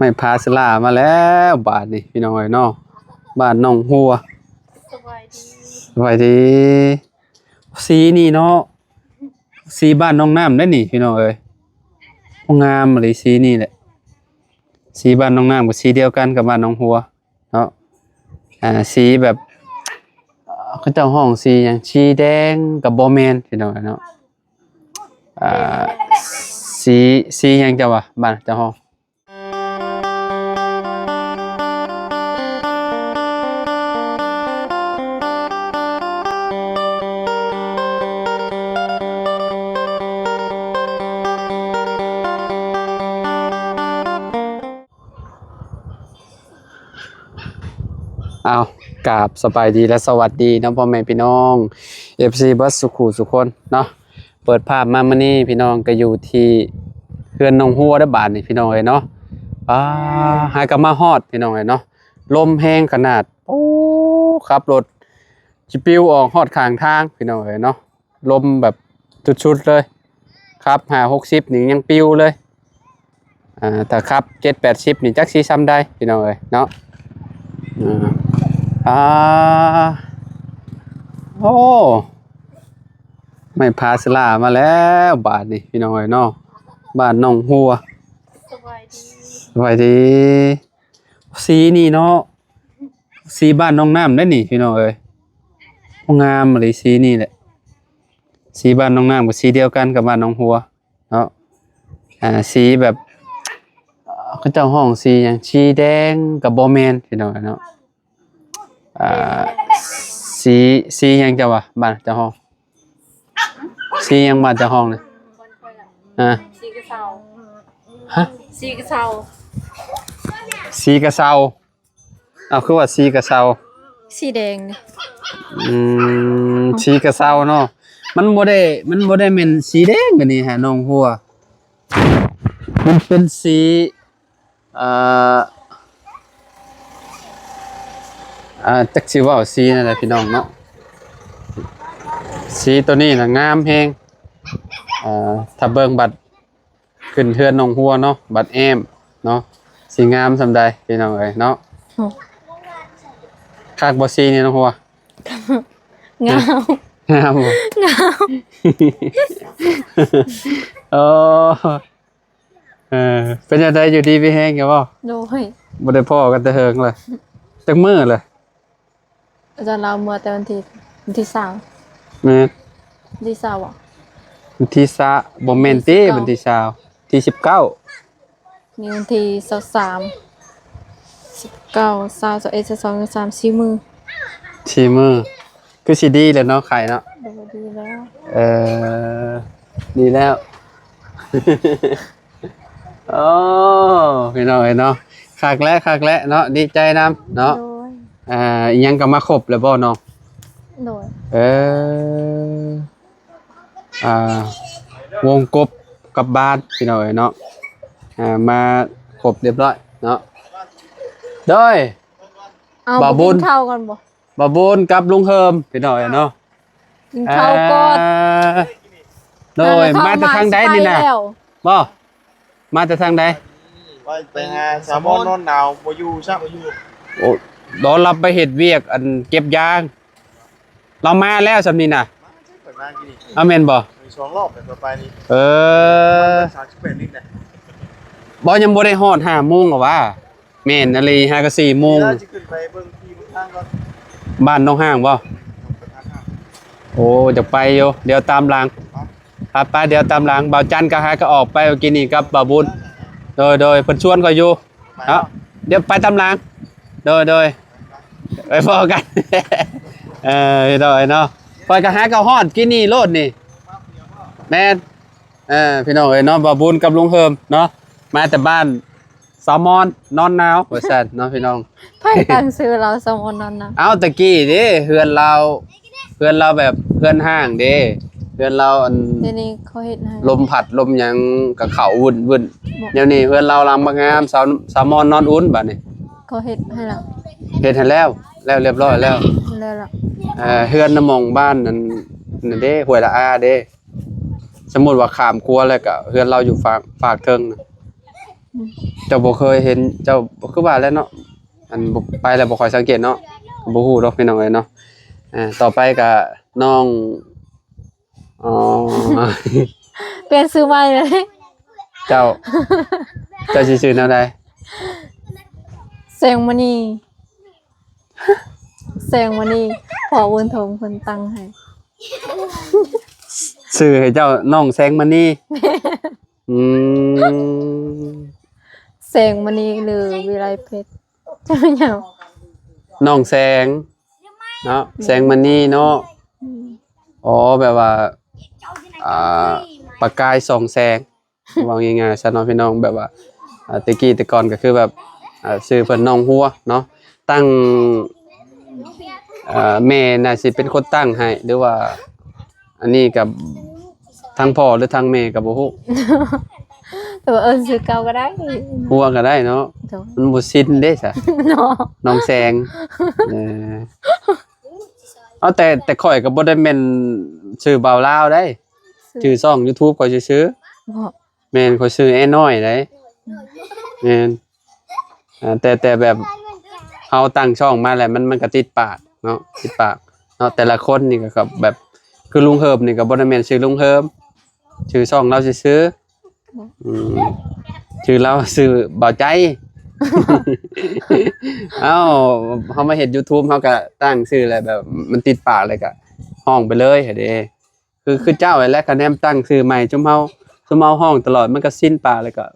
ໄມ້ຜາສະຫຼາມາແລ້ວບາດນີ້ ພີ່ນ້ອງເອີຍເນາະ, ບ້ານໜອງຫົວ. ສະບາຍດີ. ສະບາຍດີ. ສີນີ້ເນາະ ສີບ້ານໜອງນ້ຳເດ້ນີ້ ພີ່ນ້ອງເອີຍ. ໂອ້ ງາມອີ່ຫຼີ ສີນີ້ແຫຼະ. ສີບ້ານໜອງນ້ຳກໍສີດຽວກັນກັບບ້ານໜອງຫົວເນາະ. ອ່າ ສີແບບ ເຂົາເຈົ້າຮ້ອງສີຫຍັງ? ສີແດງກໍບໍ່ແມ່ນ ພີ່ນ້ອງເນາະ. ອ່າ ສີ ສີຫຍັງເຈົ້າວ່າ ບ້ານເຈົ້າຮ້ອງ? ອ້າວ ກາບສະບາຍດີ ແລະ ສະຫວັດດີເນາະ ພໍ່ແມ່ພີ່ນ້ອງ ເອັຟຊີ ເບິດສູ່ຄູ່ສູ່ຄົນເນາະ. ເປີດພາບມາມື້ນີ້ ພີ່ນ້ອງ ກໍຢູ່ທີ່ເຮືອນໜອງຫົວເດີ້ບາດນີ້ ພີ່ນ້ອງເອີຍເນາະ. ອ່າ ຫາກໍມາຮອດ ພີ່ນ້ອງເອີຍເນາະ, ລົມແຮງຂະໜາດ ໂອ້ ຂັບລົດຊິປິວອອກຮອດຂ້າງທາງ ພີ່ນ້ອງເອີຍເນາະ. ລົມແບບສຸດໆເລີຍ, ຂັບຫ້າຫົກສິບນີ້ຍັງປິວເລີຍ. ອ່າ ຖ້າຂັບເຈັດແປດສິບນີ້ຈັກຊິຊ່ຳໃດ ພີ່ນ້ອງເອີຍເນາະ. ອ່າ ອ່າ ໂອ້ ໄມ້ຜາສະຫຼາມາແລ້ວບາດນີ້ ພີ່ນ້ອງເອີຍເນາະ, ບ້ານໜອງຫົວ. ສະບາຍດີ. ສະບາຍດີ. ສີນີ້ເນາະ ສີບ້ານໜອງນ້ຳເດ້ນີ້ ພີ່ນ້ອງເອີຍ. ໂອ້ ງາມອີ່ຫຼີ ສີນີ້ແຫຼະ. ສີບ້ານໜອງນ້ຳກໍສີດຽວກັນກັບບ້ານໜອງຫົວເນາະ. ອ່າ ສີແບບ ເຂົາເຈົ້າຮ້ອງສີຫຍັງ? ສີແດງກໍບໍ່ແມ່ນ ພີ່ນ້ອງເນາະ. ອ່າ ສີ ສີຫຍັງເຈົ້າວ່າ ບ້ານເຈົ້າຮ້ອງ? ສີຫຍັງບ້ານເຈົ້າຮ້ອງນະ? ຮະ? ສີກະເຊົາ. ຮະ? ສີກະເຊົາ. ສີກະເຊົາ. ເອົາ ຄືວ່າສີກະເຊົາ? ສີແດງນີ້. ອືມ ສີກະເຊົາເນາະ. ມັນບໍ່ໄດ້ ມັນບໍ່ໄດ້ແມ່ນສີແດງອັນນີ້ຮະ ໜອງຫົວ. ມັນເປັນສີ ອ່າ ອ່າ ຈັກຊິເວົ້າສີນັ້ນແຫຼະ ພີ່ນ້ອງເນາະ. ສີໂຕນີ້ນະງາມແຮງ. ເອີ ຖ້າເບິ່ງບັດ ຂຶ້ນເຮືອນໜອງຫົວເນາະ ບັດແອ້ມເນາະ ຊິງາມສ່ຳໃດ ພີ່ນ້ອງເອີຍເນາະ. ໂອ້ ຄັກບໍ່ສີນີ້ໜອງຫົວ? ງາມ. ງາມບໍ່? ງາມ. ໂອ້ ເອີ ເປັນຈັ່ງໃດ ຢູ່ດີມີແຮງຢູ່ບໍ່? ໂດຍ. ບໍ່ໄດ້ພໍ້ກັນແຕ່ເຫິງລະ ຈັກມື້ລະ? ອາຈານລາວເມືອແຕ່ວັນທີ ວັນທີຊາວ. ແມ່ນ. ວັນທີຊາວບໍ່? ວັນທີຊາວ ບໍ່ແມ່ນຕິ ວັນທີຊາວ ທີສິບເກົ້າ. ມີວັນທີຊາວສາມ ສິບເກົ້າ ຊາວ ຊາວເອັດ ຊາວສອງ ຊາວສາມ ສີ່ມື້. ສີ່ມື້ ຄືຊິດີແລ້ວເນາະ ໄຂ້ເນາະ. ໂດຍ ດີແລ້ວ. ເອີ ດີແລ້ວ. ໂອ້ ພີ່ນ້ອງເອີຍເນາະ ຄັກແຫຼະ ຄັກແຫຼະເນາະ ດີໃຈນຳເນາະ. ໂດຍ. ອ່າ ອີ່ຫຍັງກໍມາຄົບແລ້ວບໍ່ນ້ອງ? ໂດຍ. ເອີ ອ່າ ວົງກົບກັບບ້ານ ພີ່ນ້ອງເອີຍເນາະ. ອ່າ ມາຄົບຮຽບຮ້ອຍເນາະ. ໂດຍ. ເອົາ ບ່າວບຸນ ກິນເຂົ້າກ່ອນບໍ່? ບ່າວບຸນກັບລຸງເຮີມ ພີ່ນ້ອງເອີຍເນາະ. ກິນເຂົ້າກ່ອນ. ອ່າ ໂດຍ. ມາແຕ່ທາງໃດນີ້ນະ? ບໍ່ ມາແຕ່ທາງໃດ? ໄປ ໄປຫາສາວມອນນອນໜາວ ບໍ່ຢູ່ຊ້ຳ. ໂອ້ ດອນລັບໄປເຮັດວຽກ ອັນ ເກັບຢາງ. ລາວມາແລ້ວຊ່ຳນີ້ນະ. ມາ ຂ້ອຍມາກີ້ນີ້. ອ້າວ ແມ່ນບໍ່? ມີສອງລອບແລ້ວ ຂ້ອຍໄປນີ້. ເອີ ສາມສິບແປດລິດນະ. ບໍ່ ຍັງບໍ່ໄດ້ຮອດຫ້າໂມງຫວາ? ແມ່ນອີ່ຫຼີ ຫາກໍສີ່ໂມງ. ຊິຂຶ້ນໄປເບິ່ງທີ່ເບິ່ງທາງກ່ອນ. ບ້ານໜອງຫ້າງບໍ່? ໂອ້ ຢາກໄປຢູ່ ດຽວຕາມຫຼັງ. ໄປ ໄປ ດຽວຕາມຫຼັງ. ບ່າວຈັນກໍຫາກໍອອກໄປເມື່ອກີ້ນີ້ກັບບ່າວບຸນ. ໂດຍ ໂດຍ ເພິ່ນຊວນຂ້ອຍຢູ່ເນາະ. ດຽວໄປຕາມຫຼັງ. ໂດຍ ໂດຍ ໄປພໍ້ກັນ. ເອີ ໂດຍເນາະ ຂ້ອຍກໍຫາກໍຮອດກີ້ນີ້ໂລດນີ້. ແມ່ນ. ເອີ ພີ່ນ້ອງເອີຍເນາະ ບ່າວບຸນກັບລຸງເຮີມເນາະ ມາແຕ່ບ້ານ ສາວມອນນອນໜາວ ວ່າຊັ້ນເນາະ ພີ່ນ້ອງ. ໃຜຕັ້ງຊື່ລາວ ສາວມອນນອນໜາວ? ເອົ້າ ຕະກີ້ເດ້ ເຮືອນລາວ ເຮືອນລາວແບບເຮືອນຮ້າງເດ້ ເຮືອນລາວ ອັນ ດຽວນີ້ເຂົາເຮັດໃຫ້ ລົມພັດລົມຫຍັງກໍເຂົ້າວຸ້ນໆ. ດຽວນີ້ເຮືອນລາວຫຼັງບັກງາມ ສາວ ສາວມອນນອນອຸ່ນບາດນີ້. ເຂົາເຮັດໃຫ້ແລ້ວ. ເຮັດໃຫ້ແລ້ວ ແລ້ວລຽບຮ້ອຍແລ້ວ. ແລ້ວລະ. ເອີ ເຮືອນນະໝ່ອງບ້ານນັ້ນ ນັ້ນເດ້ ຫ້ວຍລະອາເດ້. ສົມມຸດວ່າຂ້າມຂົວແລ້ວກໍເຮືອນລາວຢູ່ຟາກ ຟາກເທິງນະ. ເຈົ້າບໍ່ເຄີຍເຫັນ ເຈົ້າຄືວ່າແຫຼະເນາະ ອັນບໍ່ ໄປແລ້ວບໍ່ຄ່ອຍສັງເກດເນາະ ກໍບໍ່ຮູ້ດອກພີ່ນ້ອງເອີຍເນາະ. ອ່າ ຕໍ່ໄປກໍນ້ອງ ອໍ ປ່ຽນຊື່ໃໝ່ເລີຍ. ເຈົ້າ ເຈົ້າຊິຊື່ແນວໃດ? ແສງມະນີ ແສງມະນີ ພໍ່ບຸນທົງເພິ່ນຕັ້ງໃຫ້. ຊື່ໃຫ້ເຈົ້ານ້ອງແສງມະນີ. ອືມ ແສງມະນີ ຫຼື ວິໄລເພັດ ຈະແມ່ນຫຍັງ? ນ້ອງແສງເນາະ ແມ່ນ ແສງມະນີເນາະ. ອືມ ອໍ ແບບວ່າ ອ່າ ປະກາຍສ່ອງແສງ ເວົ້າງ່າຍໆຊະເນາະພີ່ນ້ອງ ແບບວ່າ ອ່າ ແຕ່ກີ້ແຕ່ກ່ອນກໍຄືແບບ ອ່າ ຊື່ເພິ່ນນ້ອງຫົວເນາະ ຕັ້ງ ເອີ ແມ່ໜ້າຊິເປັນຄົນຕັ້ງໃຫ້ ຫຼືວ່າ ອັນນີ້ກໍທາງພໍ່ ຫຼືທາງແມ່ກໍບໍ່ຮູ້ ແຕ່ວ່າເອີ້ນຊື່ເກົ່າກໍໄດ້ ຫົວກໍໄດ້ເນາະ. ໂດຍ ມັນບໍ່ຊິນເດ້ຊະ ເນາະ ນ້ອງແສງ. ເອີ ເອົາ ແຕ່ ແຕ່ຂ້ອຍກໍບໍ່ໄດ້ແມ່ນຊື່ບ່າວລາວໃດ໋ ຊື່ ຊື່ຊ່ອງຢູທູບຂ້ອຍຊື່ໆ. ບໍ່ ແມ່ນ ຂ້ອຍຊື່ແອນ້ອຍໃດ໋. ອືມ ແມ່ນ ອ່າ ແຕ່ ແຕ່ແບບເຮົາຕັ້ງຊ່ອງມາແລ້ວ ມັນ ມັນກໍຕິດປາກເນາະ ຕິດປາກເນາະ. ແຕ່ລະຄົນນີ້ກໍ ກໍແບບ ຄືລຸງເຮີບນີ້ກໍບໍ່ໄດ້ແມ່ນຊື່ລຸງເຮີບ ຊື່ຊ່ອງລາວຊື່ໆ. ອືມ ຊື່ລາວຊື່ບ່າວໃຈ. ເອົ້າ ເຮົາມາເຮັດຢູທູບ ເຮົາກໍຕັ້ງຊື່ແຫຼະ ແບບມັນຕິດປາກແລ້ວກໍຮ້ອງໄປເລີຍຫັ້ນເດ້. ຄື ຄືເຈົ້າຫັ້ນແຫຼະ ຄະແນນຕັ້ງຊື່ໃໝ່ ຊຸມເຮົາ ຊຸມເຮົາຮ້ອງຕະຫຼອດ ມັນກໍຊິນປາກ ແລ້ວກໍ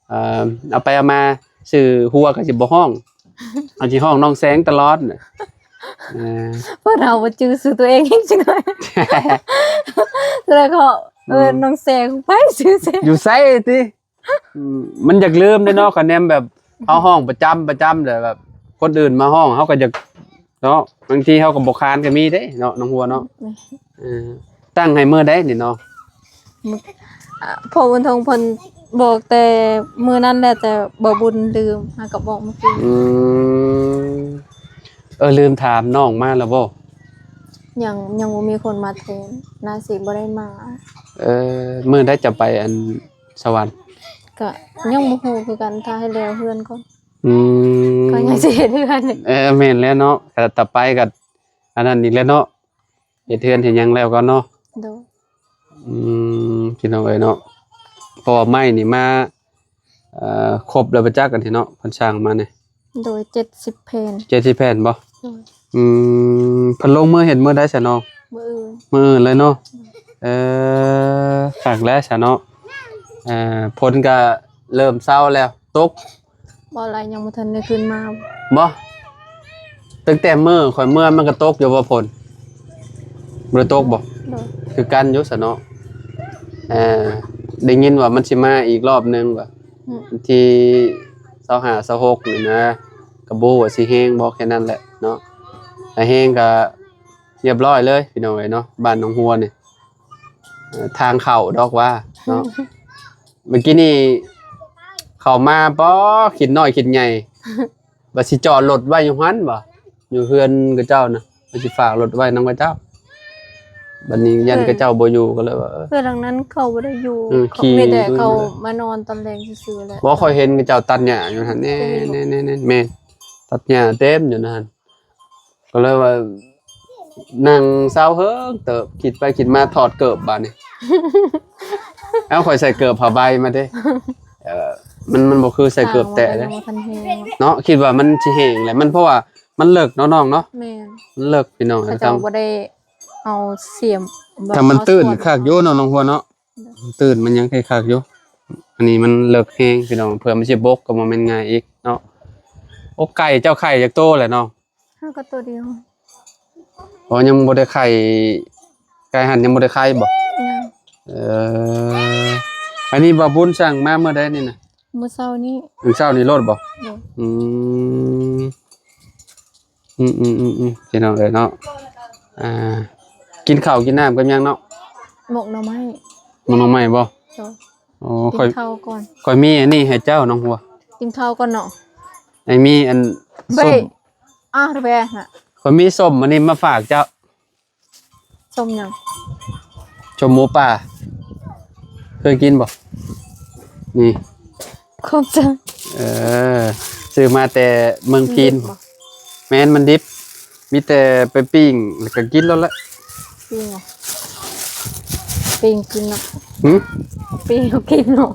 ເອີ ເອົາໄປເອົາມາ ຊື່ຫົວກໍຊິບໍ່ຮ້ອງ ເຮົາຊິຮ້ອງນ້ອງແສງຕະຫຼອດ. ເອີ ເພິ່ນເອົາມາຈື່ຊື່ຕົວເອງອີກຈັກໜ້ອຍ ແລ້ວກໍເອີ້ນ ອືມ ນ້ອງແສງ ໄປຊື່ແສງ ຢູ່ໃສຕິ? ອືມ ມັນຢາກລືມເດ້ເນາະ ຄະແນນແບບເຮົາຮ້ອງປະຈຳ ປະຈຳ ແລ້ວແບບຄົນອື່ນມາຮ້ອງ ເຮົາກໍຢາກເນາະ ບາງທີເຮົາກໍບໍ່ຄານກໍມີເດ້ເນາະ ນ້ອງຫົວເນາະ. ແມ່ນ ເອີ ຕັ້ງໃຫ້ມື້ໃດນີ້ເນາະ? ມື້ ອ່າ ພໍ່ບຸນທົງເພິ່ນບອກແຕ່ມື້ນັ້ນແຫຼະ ແຕ່ບ່າວບຸນລືມ ຫາກໍບອກມື້ກີ້. ອືມ ເອີ ລືມຖາມ ນ້ອງມາແລ້ວບໍ່? ຍັງ ຍັງບໍ່ມີຄົນມາແທນ ໜ້າຊິບໍ່ໄດ້ມາ. ເອີ ມື້ໃດຈະໄປອັນ ສະຫວັນ? ກະຍັງບໍ່ຮູ້ຄືກັນ ຖ້າໃຫ້ແລ້ວເຮືອນກ່ອນ. ອືມ ກໍຍັງຊິເຮັດເຮືອນ. ເອີ ແມ່ນແລ້ວເນາະ ກະຕໍ່ໄປກະອັນນັ້ນອີກແລ້ວເນາະ ເຮັດເຮືອນເຮັດຫຍັງແລ້ວກ່ອນເນາະ. ໂດຍ ອືມ ພີ່ນ້ອງເອີຍເນາະ ເພາະວ່າໄມ້ນີ້ມາ ເອີ ຄົບແລ້ວບໍ່ຈັກ ອັນນີ້ເນາະ ເພິ່ນສ້າງມານີ້. ໂດຍ ເຈັດສິບແຜ່ນ. ເຈັດສິບແຜ່ນບໍ່? ໂດຍ ອືມ ເພິ່ນລົງມືເຮັດມື້ໃດຊະນ້ອງ? ມື້ອື່ນ. ມື້ອື່ນເລີຍເນາະ. ໂດຍ ເອີ ຄັກແລ້ວຊະເນາະ. ເອີ ຝົນກະເລີ່ມເຊົາແລ້ວ ຕົກບໍ່? ຫຼາຍ ຍັງບໍ່ທັນໄດ້ຂຶ້ນມາ. ບໍ່? ຕັ້ງແຕ່ມື້ຂ້ອຍເມືອມັນກະຕົກຢູ່ບໍ່ຝົນ? ບໍ່ໄດ້ຕົກບໍ່? ໂດຍ ຄືກັນຢູ່ຊະເນາະ. ເອີ ໄດ້ຍິນວ່າມັນຊິມາອີກລອບໜຶ່ງວ່າ ອືມ ວັນທີຊາວຫ້າ ຊາວຫົກນີ້ນະ ກໍບໍ່ຮູ້ວ່າຊິແຮງບໍ່ ແຄ່ນັ້ນແຫຼະເນາະ. ຖ້າແຮງກໍຮຽບຮ້ອຍເລີຍພີ່ນ້ອງເອີຍເນາະ ບ້ານໜອງຫົວນີ້. ເອີ ທາງເຂົ້າດອກວ່າເນາະ ເມື່ອກີ້ນີ້ເຂົ້າມາ ປໍ ຄິດນ້ອຍຄິດໃຫຍ່ ວ່າຊິຈອດລົດໄວ້ຢູ່ຫັ້ນບໍ ຢູ່ເຮືອນເຂົາເຈົ້ານະ ວ່າຊິຝາກລົດໄວ້ນຳເຂົາເຈົ້າ. ບັດນີ້ຢ້ານເຂົາເຈົ້າບໍ່ຢູ່ກໍເລີຍວ່າ ເອີ ເຮືອນຫຼັງນັ້ນເຂົາບໍ່ໄດ້ຢູ່ ເອີ ມີແຕ່ເຂົາມານອນຕອນແລງຊື່ໆແຫຼະ. ບໍ່ ຂ້ອຍເຫັນເຂົາເຈົ້າຕັດຫຍ້າຢູ່ຫັ້ນແນ່ ແນ່ໆ ແມ່ນ ຕັດຫຍ້າເຕັມຢູ່ຫັ້ນ. ກໍເລີຍວ່ານັ່ງເຊົາເຫິງເຕີບ ຄິດໄປຄິດມາຖອດເກີບບາດນີ້. ເອົາ ຂ້ອຍໃສ່ເກີບຜ້າໃບມາເດ້. ເອີ ມັນ ມັນບໍ່ຄືໃສ່ເກີບແຕະເດ້ເນາະ. ຄິດວ່າມັນຊິແຫ້ງແຫຼະ ມັນ ເພາະວ່າມັນເລິກເນາະນ້ອງເນາະ. ແມ່ນ ມັນເລິກພີ່ນ້ອງ ເຂົາເຈົ້າບໍ່ໄດ້ເອົາສຽມ ຖ້າມັນຕື້ນຄັກຢູ່ເນາະ ນ້ອງຫົວເນາະ. ໂດຍ ຕື້ນມັນຍັງຄັກຢູ່ ອັນນີ້ມັນເລິກແຮງພີ່ນ້ອງ ເພື່ອມັນຊິບົກກໍບໍ່ແມ່ນງ່າຍອີກເນາະ. ໂອ້ ໄກ່ເຈົ້າໄຂ່ຈັກໂຕແຫຼະນ້ອງ? ເຮົາກໍໂຕດຽວ. ອໍ ຍັງບໍ່ໄດ້ໄຂ່ ໄກ່ຫັ້ນຍັງບໍ່ໄດ້ໄຂ່ບໍ? ຍັງ. ເອີ ອັນນີ້ບ່າວບຸນສັ່ງມາມື້ໃດນີ້ນະ? ມື້ເຊົ້ານີ້. ມື້ເຊົ້ານີ້ໂລດບໍ? ໂດຍ. ອືມ ອືມໆໆໆ ພີ່ນ້ອງເອີຍເນາະ. ອ່າ ກິນເຂົ້າກິນນ້ຳກັບຫຍັງເນາະ? ໝົກໜໍ່ໄມ້. ໝົກໜໍ່ໄມ້ບໍ? ໂດຍ. ໂອ້ ກິນເຂົ້າກ່ອນ ຂ້ອຍມີອັນນີ້ໃຫ້ເຈົ້ານ້ອງຫົວ. ກິນເຂົ້າກ່ອນເນາະ. ໄອ້ມີອັນ ເບ ສົ້ມ ອ່າ ເບ ຂ້ອຍມີສົ້ມອັນນີ້ມາຝາກເຈົ້າ. ສົ້ມຫຍັງ? ສົ້ມໝູປ່າ ເຄີຍກິນບໍ່? ນີ້ ຂອບໃຈ. ເອີ ຊື້ມາແຕ່ເມືອງພີນ. ມັນດິບບໍ່? ແມ່ນ ມັນດິບ ມີແຕ່ໄປປີ້ງ ແລ້ວກໍກິນໂລດແຫຼະ. ປີ້ງຫວາ? ປີ້ງກິນເນາະ. ຫື? ປີ້ງເອົາກິນເນາະ.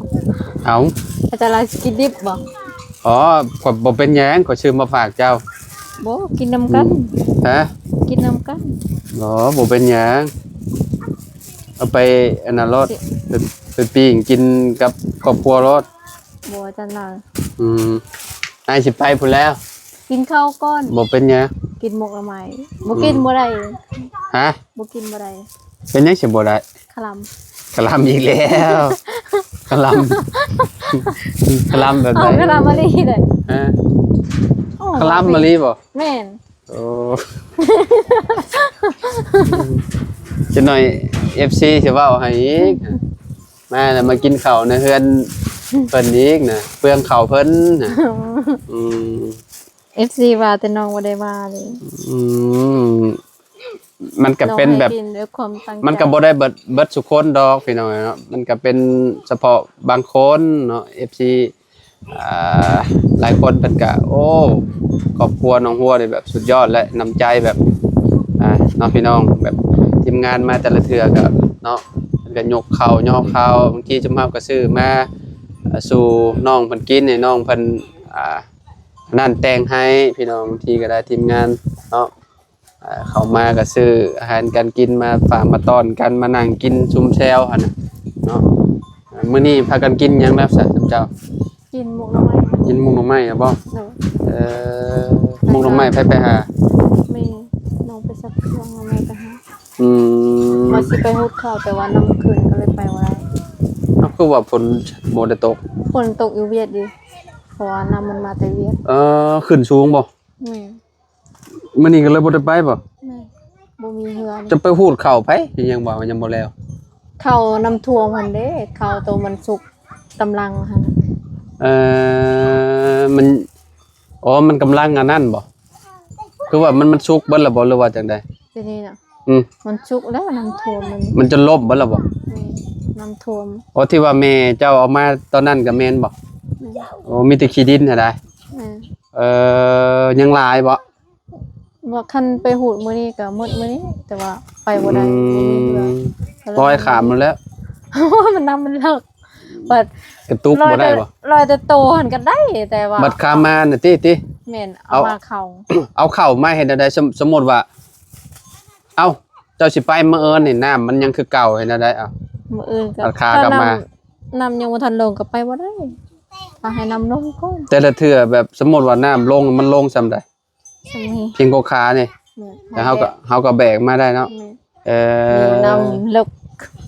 ເອົາ ອາຈານລາວຊິກິນດິບບໍ່? ອໍ ຂ້ອຍບໍ່ເປັນຫຍັງ ຂ້ອຍຊື້ມາຝາກເຈົ້າ. ບໍ່ ກິນນຳກັນ. ຫື? ຮະ? ກິນນຳກັນ. ອໍ ບໍ່ເປັນຫຍັງ ເອົາໄປອັນນັ້ນໂລດ ຊິ ໄປ ໄປປີ້ງກິນກັບຄອບຄົວໂລດ. ບໍ່ ອາຈານລາວ. ອືມ ອ້າຍຊິໄປພຸ້ນແລ້ວ. ກິນເຂົ້າກ່ອນ. ບໍ່ເປັນຫຍັງ. ກິນໝົກໜໍ່ໄມ້. ບໍ່ກິນ ອືມ ບໍ່ໄດ້. ຮະ? ບໍ່ກິນບໍ່ໄດ້. ເປັນຫຍັງຊິບໍ່ໄດ້? ຄະລຳ. ຄະລຳອີກແລ້ວ. ຄະລຳ. ຄະລຳແບບໃດ? ເອົາ ຄະລຳມາລີເດ້. ຮະ? ໂອ້ ຄະລຳມາລີບໍ່? ແມ່ນ. ໂອ້ ຈັກໜ້ອຍ ເອັຟຊີ ຊິເວົ້າໃຫ້ອີກ. ມາແລ້ວ ມາກິນເຂົ້າໃນເຮືອນເພິ່ນອີກນະ ເປືອງເຂົ້າເພິ່ນນະ. ອືມ ເອັຟຊີ ວ່າ ແຕ່ນ້ອງບໍ່ໄດ້ວ່າເລີຍ. ອືມ ມັນກະເປັນແບບ ນ້ອງໃຫ້ກິນດ້ວຍຄວາມຕັ້ງໃຈ. ມັນກະບໍ່ໄດ້ເບິດ ເບິດທຸກຄົນດອກພີ່ນ້ອງເນາະ ມັນກະເປັນສະເພາະບາງຄົນເນາະ ເອັຟຊີ ອ່າ ຫຼາຍຄົນເພິ່ນກະ ໂອ້ ຄອບຄົວນ້ອງຮົວນີ້ແບບສຸດຍອດ ແລະ ນ້ຳໃຈແບບ ອ່າ ເນາະພີ່ນ້ອງ ແບບທີມງານມາແຕ່ລະເທື່ອກະເນາະ ເພິ່ນກະຍົກເຂົ້າຍໍເຂົ້າ ບາງທີຊຸມເຮົາກະຊື້ມາ ອ່າ ສູ່ນ້ອງເພິ່ນກິນ ໃຫ້ນ້ອງເພິ່ນ ອ່າ ນັ້ນແຕ່ງໃຫ້ພີ່ນ້ອງ ບາງທີກະໄດ້ທີມງານເນາະ ອ່າ ເຂົ້າມາກະຊື້ອາຫານການກິນມາຝາກມາຕ້ອນກັນ ມານັ່ງກິນຊຸມແຊວຫັ້ນນະເນາະ. ມື້ນີ້ພາກັນກິນຫຍັງແລ້ວຊະເຈົ້າ? ກິນໝົກໜໍ່ໄມ້. ກິນໝົກໜໍ່ໄມ້ແລ້ວບໍ່? ໂດຍ. ເອີ ໝົກໜໍ່ໄມ້ໃຜໄປຫາ? ແມ່ ນ້ອງໄປສັບເຄື່ອງ ແມ່ໄປຫາ. ອືມ ວ່າຊິໄປຫູດເຂົ້າ ແຕ່ວ່ານ້ຳຂຶ້ນກໍເລີຍໄປບໍ່ໄດ້. ເອົ້າ ຄືວ່າຝົນບໍ່ໄດ້ຕົກ? ຝົນຕົກຢູ່ຫວຽດຢູ່ ເພາະວ່ານ້ຳມັນມາແຕ່ຫວຽດ. ເອີ ຂຶ້ນສູງບໍ່? ແມ່ນ. ມື້ນີ້ກໍເລີຍບໍ່ໄດ້ໄປບໍ່? ແມ່ນ ບໍ່ມີເຮືອ. ຈະໄປຫູດເຂົ້າໃຜ ຍັງວ່າຍັງບໍ່ແລ້ວ. ເຂົ້ານ້ຳຖ້ວມຫັ້ນເດ້ ເຂົ້າໂຕມັນສຸກກຳລັງຫັ້ນ. ເອີ ມັນ ອໍ ມັນກຳລັງອັນນັ້ນບໍ່? ຄືວ່າມັນ ມັນສຸກເບິດແລ້ວບໍ່ ຫຼືວ່າຈັ່ງໃດ? ຕົວນີ້ນະ ອືມ ມັນສຸກແລ້ວ ນ້ຳຖ້ວມມັນ ມັນຈົນລົ້ມເບິດແລ້ວບໍ່? ແມ່ນ ນ້ຳຖ້ວມ. ອໍ ທີ່ວ່າແມ່ເຈົ້າເອົາມາຕອນນັ້ນກໍແມ່ນບໍ່? ແມ່ນ. ໂອ້ ມີແຕ່ຂີ້ດິນຫັ້ນໃດ໋. ແມ່ນ. ເອີ ຍັງຫຼາຍບໍ່? ວ່າຄັນໄປຫູດມື້ນີ້ກໍໝົດມື້ນີ້ ແຕ່ວ່າໄປບໍ່ໄດ້ ອືມ ບໍ່ມີເຮືອ ກໍເລີຍ ລອຍຂ້າມແລ້ວ ມັນນ້ຳມັນເລິກ ບັດກະຕຸກບໍ່ໄດ້ບໍ່? ລອຍແຕ່ ລອຍແຕ່ໂຕຫັ້ນກໍໄດ້ ແຕ່ວ່າບັດຂ້າມມານະຕິ ຕິ ແມ່ນ ເອົາ ເອົາມາເຂົ້າ ເອົາເຂົ້າມາເຮັດແນວໃດ? ສົມ ສົມມຸດວ່າ ເອົ້າ ເຈົ້າຊິໄປມື້ອື່ນນີ້ ນ້ຳມັນຍັງຄືເກົ່າ ເຮັດແນວໃດ? ເອົາ ມື້ອື່ນກໍ ບັດຂາກັບມາ ນ້ຳ ນ້ຳຍັງບໍ່ທັນລົງກໍໄປບໍ່ໄດ້ ຕ້ອງໃຫ້ນ້ຳລົງກ່ອນ. ແຕ່ລະເທື່ອແບບ ສົມມຸດວ່ານ້ຳລົງ ມັນລົງສ່ຳໃດ? ສ່ຳນີ້ ພຽງກໍຂານີ້ ແມ່ນ ແລ້ວເຮົາກໍ ເຮົາກໍແບກມາໄດ້ເນາະ. ແມ່ນ. ເອີ ນ້ຳເລິກ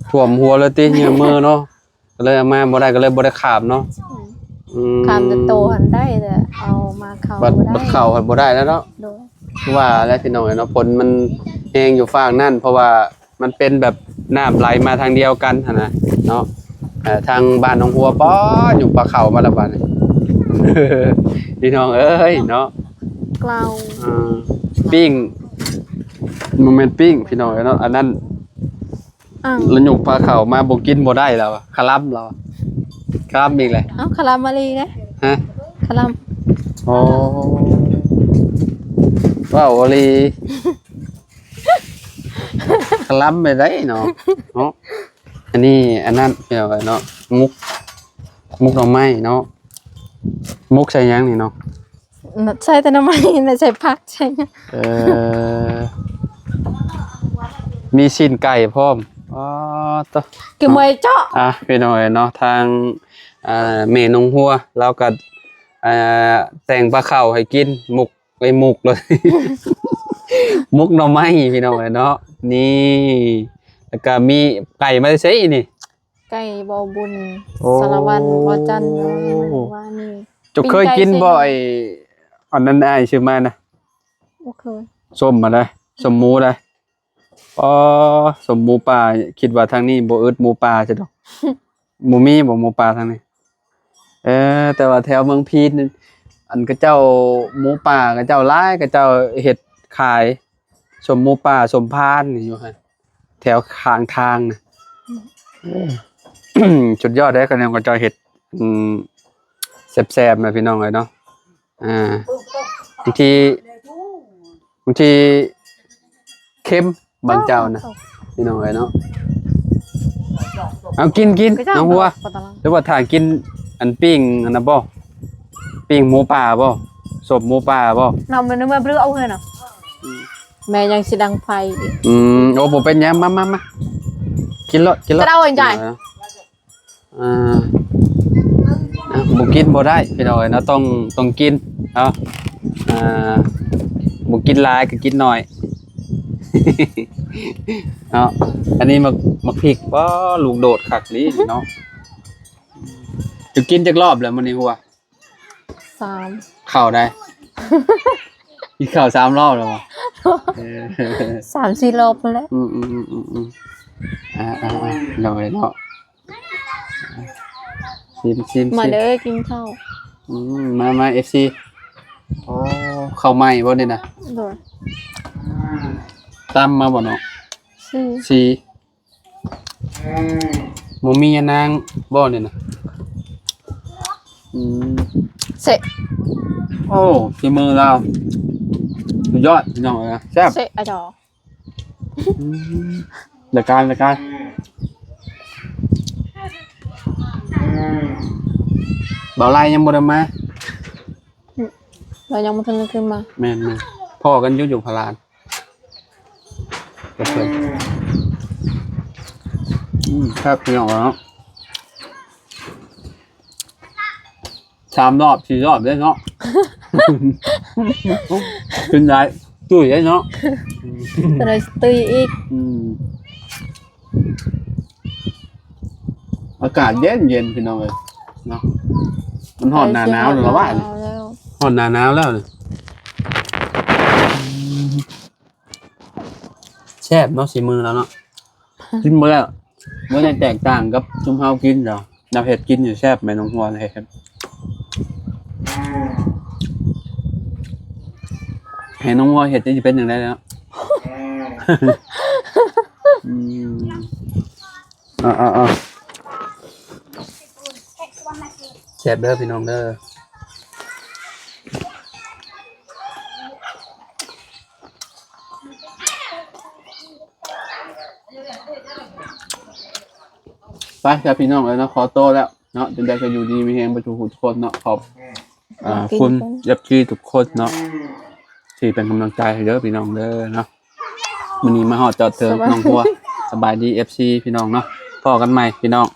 ຖ້ວມຫົວເລີຍຕິ ເຫຍື້ອມືເນາະ ກໍເລີຍເອົາມາບໍ່ໄດ້ ກໍເລີຍບໍ່ໄດ້ຂ້າມເນາະ. ແມ່ນ. ອືມ ຂ້າມແຕ່ໂຕຫັ້ນໄດ້ ແຕ່ເອົາມາເຂົ້າ ບັດ ບໍ່ໄດ້ ບັດເຂົ້າຫັ້ນບໍ່ໄດ້ແລ້ວເນາະ. ໂດຍ. ຄືວ່າແຫຼະພີ່ນ້ອງເອີຍເນາະ ຝົນມັນແຮງຢູ່ຟາກນັ້ນ ເພາະວ່າ ມັນເປັນແບບນ້ຳໄຫຼມາທາງດຽວກັນຫັ້ນນະເນາະ. ເອີ ທາງບ້ານໜອງຫົວ ປ້ອ ຍຸກປາເຂົ້າມາແລ້ວບາດນີ້ ພີ່ນ້ອງເອີຍເນາະ. ເກົ້າ ເອີ ປີ້ງ ບໍ່ແມ່ນປີ້ງພີ່ນ້ອງເອີຍເນາະ ອັນນັ້ນ ອ້າວ ລະຍຸກປາເຂົ້າມາບໍ່ກິນບໍ່ໄດ້ແລ້ວ ຄະລຳແລ້ວ ຄະລຳອີກແຫຼະ. ເອົ້າ ຄະລຳມາລີເດ້. ຮະ? ຄະລຳ. ໂອ້ ເວົ້າອີ່ຫຼີ. ຄະລຳໄປໄດ້ເນາະ ເນາະ. ອັນນີ້ ອັນນັ້ນ ພີ່ນ້ອງເອີຍເນາະ ໝົກ ໝົກໜໍ່ໄມ້ເນາະ. ໝົກໃສ່ຫຍັງນີ້ເນາະ? ໃສ່ແຕ່ໜໍ່ໄມ້ ໃສ່ຜັກ ໃສ່ຫຍັງ. ເອີ ມີຊີ້ນໄກ່ພ້ອມ. ອໍ ໂຕ ຄືເມື່ອຍເຈາະ. ອ່ະ ພີ່ນ້ອງເອີຍເນາະ ທາງ ອ່າ ແມ່ໜອງຫົວ ລາວກໍ ອ່າ ແຕ່ງປາເຂົ້າໃຫ້ກິນ ໝົກ ໄອ້ໝົກເລີຍ ໝົກໜໍ່ໄມ້ພີ່ນ້ອງເອີຍເນາະ. ນີ້ ແລ້ວກະມີໄກ່ມາແຕ່ໃສນີ້? ໄກ່ບໍ່ບຸນ ໂອ້ ສາລະວັນ ບໍ່ຈັນ ວ່ານີ້. ເຈົ້າເຄີຍກິນບໍ່ ໄອ້ອັນນັ້ນອ້າຍຊື້ມານະ? ບໍ່ເຄີຍ. ສົ້ມມາໄດ໋ ສົ້ມໝູໄດ໋. ອໍ ສົ້ມໝູປ່າ ຄິດວ່າທາງນີ້ບໍ່ອຶດໝູປ່າຊະດອກ. ບໍ່ມີບໍ່ໝູປ່າທາງນີ້? ເອີ ແຕ່ວ່າແຖວເມືອງພີນ ອັນເຂົາເຈົ້າ ໝູປ່າເຂົາເຈົ້າຫຼາຍ ເຂົາເຈົ້າເຮັດຂາຍ ສົ້ມໝູປ່າ ສົ້ມພານນີ້ຢູ່ຫັ້ນ ແຖວຂ້າງທາງນະ. ອືມ ເອີ ສຸດຍອດເດ້ ຂະແນນເຂົາເຈົ້າເຮັດ ອືມ ແຊບໆນະພີ່ນ້ອງເອີຍເນາະ. ອ່າ ບາງທີ ບາງທີເຄັມບາງເຈົ້ານະ ພີ່ນ້ອງເອີຍເນາະ. ເອົາ ກິນ ກິນ ນ້ອງຫົວ ຫຼືວ່າຖ້າກິນອັນປີ້ງອັນນັ້ນບໍ່? ປີ້ງໝູປ່າບໍ່? ສົບໝູປ່າບໍ່? ເນາະ ມັນເມື່ອບລືເອົາເຮີນນະ. ແມ່ຍັງຊິດັງໄຟອີກ. ອືມ ໂອ້ ບໍ່ເປັນຫຍັງ ມາ ມາ ມາ ກິນໂລດ ກິນໂລດ ເອົາໃຈ. ອ່າ ອ່າ ບໍ່ກິນບໍ່ໄດ້ພີ່ນ້ອງເອີຍເນາະ ຕ້ອງ ຕ້ອງກິນເນາະ. ອ່າ ບໍ່ກິນຫຼາຍກໍກິນໜ້ອຍເນາະ. ອັນນີ້ໝາກ ໝາກພິກ ວ້າ ລູກໂດດຄັກອີ່ຫຼີເນາະ. ຈະກິນຈັກລອບແລ້ວມື້ນີ້ຫົວ? ສາມ ເຂົ້າໄດ້ ກິນເຂົ້າສາມລອບແລ້ວບໍ່? ເອີ ສາມສີ່ລອບພຸ້ນແຫຼະ. ອືມໆໆໆ ອ່າໆໆ ໂດຍເນາະ. ຊິມໆໆ ມາເດີ ກິນເຂົ້າ. ອືມ ມາ ມາ ເອັຟຊີ. ໂອ້ ເຂົ້າໃໝ່ບໍ່ນີ້ນະ? ໂດຍ. ຕຳມາບໍ່ເນາະ? ຊີ້ ຊີ້ ບໍ່ມີຍານາງບໍ່ນີ້ນະ? ອືມ ເຊະ. ໂອ້ ຝີມືລາວ ສຸດຍອດ ພີ່ນ້ອງເອີຍ ແຊບ ເຊະ ອາຈອ. ອືມ ລາຍການ ລາຍການ ບ່າວໄລຍັງບໍ່ໄດ້ມາ. ອືມ ລາວຍັງບໍ່ທັນໄດ້ຂຶ້ນມາ. ແມ່ນໆ ພໍ້ກັນຢູ່ ຢູ່ພະລານ ກັບເພິ່ນ. ອືມ ແຊບ ພີ່ນ້ອງເນາະ. ສາມລອບສີ່ລອບເດ້ເນາະ. ກິນຫຼາຍຕຸ້ຍເດ້ເນາະ. ຕອນນັ້ນຕຸ້ຍອີກ. ອືມ ອາກາດເຢັນໆ ພີ່ນ້ອງເອີຍເນາະ. ມັນຮອດໜ້າໜາວແລ້ວລະວ່າ. ຮອດໜ້າໜາວແລ້ວນີ້. ແຊບເນາະ ສີມືລາວເນາະ. ກິນບໍ່ໄດ້ ບໍ່ໄດ້ແຕກຕ່າງກັບຊຸມເຮົາກິນດອກ. ລາວເຮັດກິນຢູ່ແຊບ ແມ່ນ້ອງຫົວເຮັດ. ໃຫ້ນ້ອງຫົວເຮັດ ຈະເປັນຈັ່ງໃດເນາະ. ອືມ ເອົາໆໆ ແຊບເດີພີ່ນ້ອງເດີ. ໄປ ຊະ ພີ່ນ້ອງເອີຍເນາະ ຂໍໂຕແລ້ວເນາະ. ຈັ່ງໃດກໍຢູ່ດີມີແຮງເບິດທຸກຜູ້ທຸກຄົນເນາະ. ຂອບ ອ່າ ຂອບຄຸນ ເອັຟຊີ ທຸກຄົນເນາະ ທີ່ເປັນກຳລັງໃຈໃຫ້ເດີພີ່ນ້ອງເດີເນາະ. ມື້ນີ້ມາຮອດຈອດເຖິງ ສະບາຍ ໜອງຫົວ. ສະບາຍດີ ເອັຟຊີ ພີ່ນ້ອງເນາະ. ພໍ້ກັນໃໝ່ພີ່ນ້ອງ.